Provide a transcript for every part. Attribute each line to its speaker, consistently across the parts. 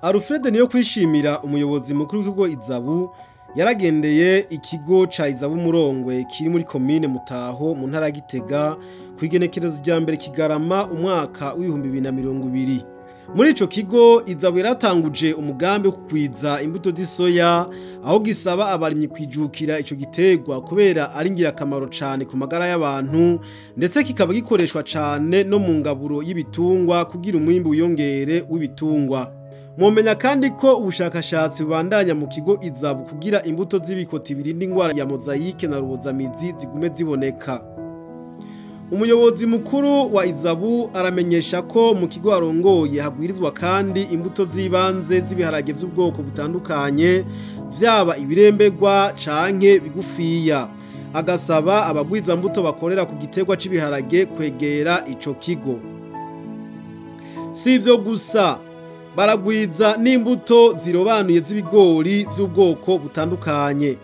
Speaker 1: Alfred niyo kwishimira umuyobozi mukuru w'ikigo Izabu yaragendeye ikigo ca Izabu Murongwe kiri muri komine Mutaho mu ntara ya Gitega ku igenekerezo rya mbere Kigarama umwaka w'2020. Muri ico kigo Izabu yaratanguje umugambi wo kugwiza imbuto z'isoya aho gisaba abarimyi kwijukira ico giterwa kubera ari ngirakamaro cane ku magara y'abantu ndetse kikaba gikoreshwa cane no mu ngaburo y'ibitungwa kugira umwimbu wiyongere w'ibitungwa. Mwomenya kandi ko ubushakashatsi bubandanya mu kigo Izabu kugira imbuto z'ibikoti birinda ingwara ya mozayike na rubozamizi zigume ziboneka. Umuyobozi mukuru wa Izabu aramenyesha ko mu kigo arongoye hagwirizwa kandi imbuto z'ibanze z'ibiharage vy'ubwoko butandukanye vyaba ibiremberwa canke bigufiya. Agasaba abagwiza mbuto bakorera ku giterwa c'ibiharage kwegera ico kigo. Si ivyo gusa, baragwiza n'imbuto zirobanuye z'ibigori vy'ubwoko butandukanye.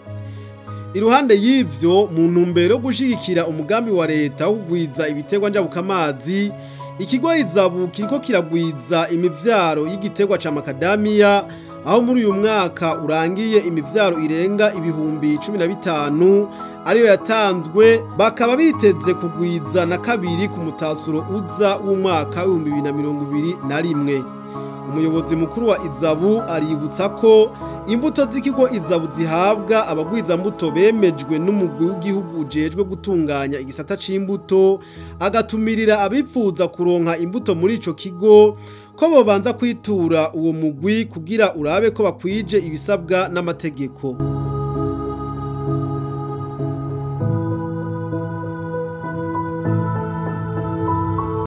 Speaker 1: Iruhande y'ivyo, mu ntumbero yo gushigikira umugambi wa leta wo kugwiza ibiterwa njabukamazi, ikigo Izabu kiriko kiragwiza imivyaro y'igiterwa ca makadamiya, aho muri uyu mwaka urangiye imivyaro irenga 15,000 ariyo yatanzwe, bakaba biteze kugwiza na kabiri ku mutasuro uza w'umwaka w'2021. Umuyobozi mukuru wa Izabu aributsa ko imbuto z'ikigo Izabu zihabwa abagwiza mbuto bemejwe n'umugwi w'igihugu ujejwe gutunganya igisata c'imbuto, agatumirira abipfuza kuronka imbuto muri ico kigo ko bobanza kwitura uwo mugwi kugira urabe ko bakwije ibisabwa n'amategeko.